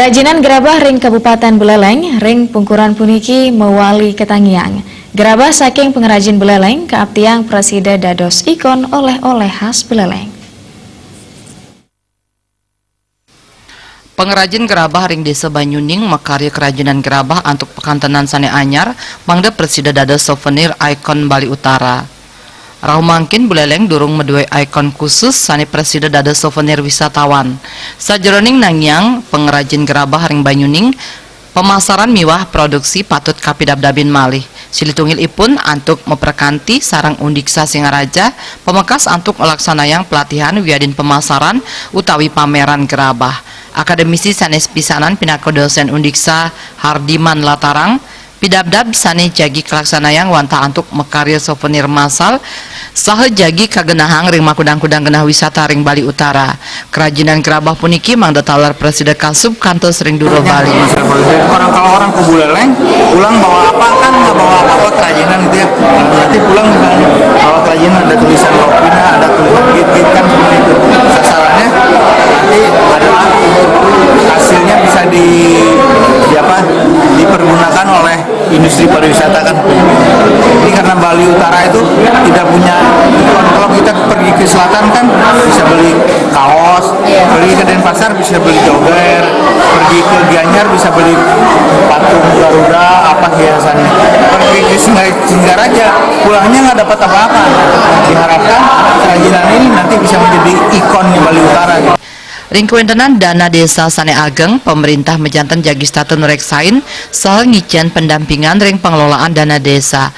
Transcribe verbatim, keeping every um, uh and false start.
Kerajinan gerabah ring Kabupaten Buleleng ring pungkuran puniki mawali katangiang. Gerabah saking pangrajin Buleleng kaaptiang prasida dados ikon oleh-oleh khas Buleleng. Pangrajin gerabah ring Desa Banyuning makarya kerajinan gerabah antuk pakantenan sane anyar, mangda prasida dados souvenir ikon Bali Utara. Rauh mangkin Buleleng durung madué ikon khusus sane prasida dados souvenir wisatawan. Sajeroning nangiang pangrajin gerabah ring Banyuning, pemasaran miwah produksi patut kapidabdabin malih. Silih tunggilipun antuk maprakanti sareng undiksa Singaraja, pamekas antuk nglaksanayang pelatihan wiadin pemasaran utawi pameran gerabah. Akademisi sane pisanan pinaka dosen undiksa Hardiman Latarang, pidabdab sane jagi kalaksanayang wantah antuk makarya souvenir massal saha jagi kagenahang ring makudang-kudang genah wisata ring Bali Utara. Kerajinan gerabah puniki mangda taler prasida kasub kantos ring dura Bali. Orang, kalau orang ke Buleleng, pulang bawa apa kan, nggak bawa apa-apa kerajinan gitu ya. Nanti pulang misalnya bawa kerajinan, ada tulisan Lopina, ada tulisan git-git kan seperti itu. Sasarannya nanti adalah hasilnya bisa di, di apa, dipergunakan oleh industri pariwisata kan. Ini karena Bali Utara itu tidak punya, kalau kita pergi ke selatan kan bisa beli kaos, pergi ke Denpasar bisa beli jogger, pergi ke Gianyar bisa beli patung Garuda, apa hiasannya. Pergi ke Singaraja, pulangnya nggak dapat apa-apa. Diharapkan kerajinan ini nanti bisa menjadi ikonnya Bali Utara. Ring kawentenan dana desa sane ageng, pamrintah majanten jagi setata nureksain saha ngicen pendampingan ring pengelolaan dana desa.